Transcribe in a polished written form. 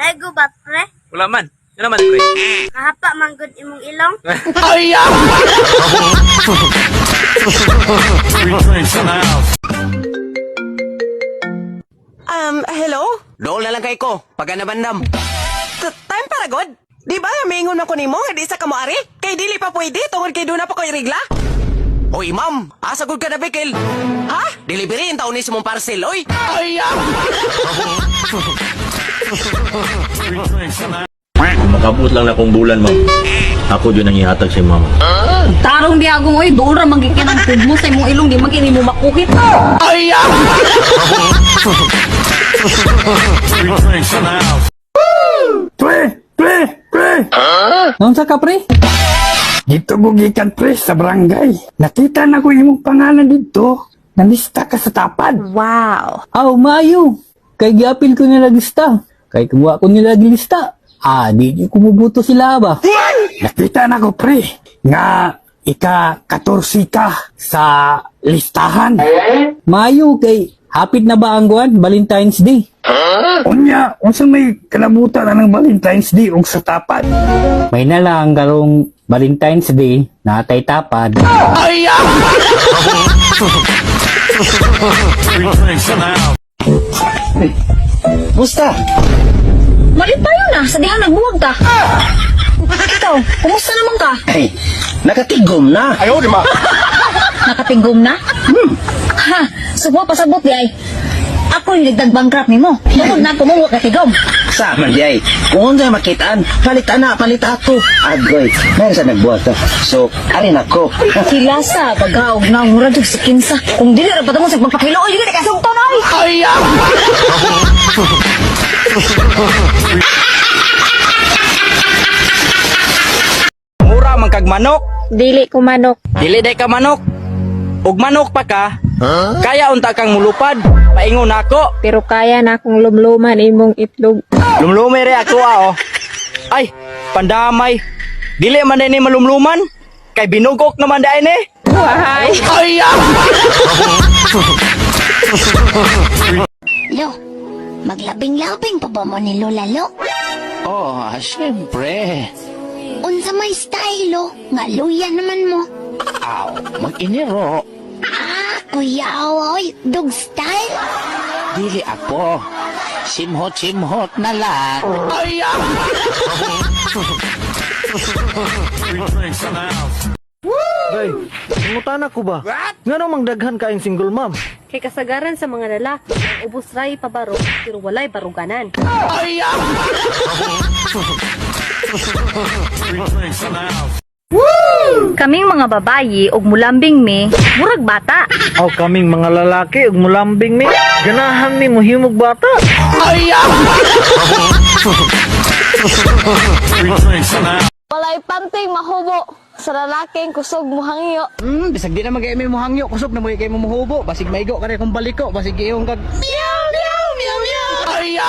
Naigo ba, pre? Wala man. Ano naman, pre? Mahapa man gud imong ilong. Hello? Dool na lang kay ko, pagka nabandam. Time para god? Di ba mingon man ko nimo nga di sa kamoari? Kay dili pa pwede tungod kay doon na pa ko'y regla? Oy, ma'am, asa gud ka na bikil? Ha? Delivery in taon ni sa mong parcel, oy. Kung makabot lang na kong bulan, ma'am. Ako yun ang ihatag sa mama. Tarong di agong oy, doon ra magikin ang mo sa imong ilong di magini mo makukit. Pre! Pre! Pre! Naunsa ka, pre? Dito ko gikan pre sa barangay. Nakita na ko imong pangalan dito. Nalista ka sa tapad. Wow. Aw, maayo. Kay giapil ko nila lista. Kay kumuha ko nila lista. Ah, di di kumubuto sila ba? Nakita na ko pre nga ika 14 ka sa listahan. Maayo kay hapit na ba ang guwan? Valentine's Day. Unya, unsa may kalabutan na ng Valentine's Day ug sa tapad? May nalang karong Valentine's Day natay tapad. Musta? Malipayo na sa dihang nagbuwag ka. Ikaw, kumusta naman ka? Ay, nakatigom na. Nakatigom na? Ha, sumo pasabot di ay. Ako yung nagdag bankrupt nimo. Tungod na kumuha katigom. Sa man di ay. Kung unsay makitaan, palit ana, palit ato. Agoy, meron sa nagbuhat ta. So, arin ako. Kilasa, pagkaog na, mura jud si kinsa. Kung dili ra patungod sa pagpakilo, oy, dili ka sugton oy. Mura man kag manok. Dili ko manok. Dili day ka manok. Ug manok pa ka. Kaya unta kang mulupad. Paingon nako. Pero kaya na akong lumluman imong itlog. Lumlumi re ako ah, oh. Ay, pandamay. Dili man ni malumluman. Kay binugok naman dai ni. Wahay! Lo, maglabing-labing pa ba mo ni Lola Lo? Oh, siyempre. Unsa may style, Lo? Nga luya naman mo. Aw, mag-iniro. Ah, kuya, oy, dog style? Dili ako. Simhot-simhot na lang. Day, mutana ko ba? Nga namang daghan kaayong single mom. Kay kasagaran sa mga lalaki, ang ubos ray pabaro pero walay baruganan. Kaming mga babayi og mulambing mi, murag bata. Aw kaming mga lalaki ug mulambing mi. Ganahan mi mohimog bata. Walay panting mahubo sa lalaking kusog muhangyo. Bisag di na mag mo hangyo, kusog na mo kay mo muhubo, basig maigo kare kung baliko, basig iyong kag meow meow meow meow.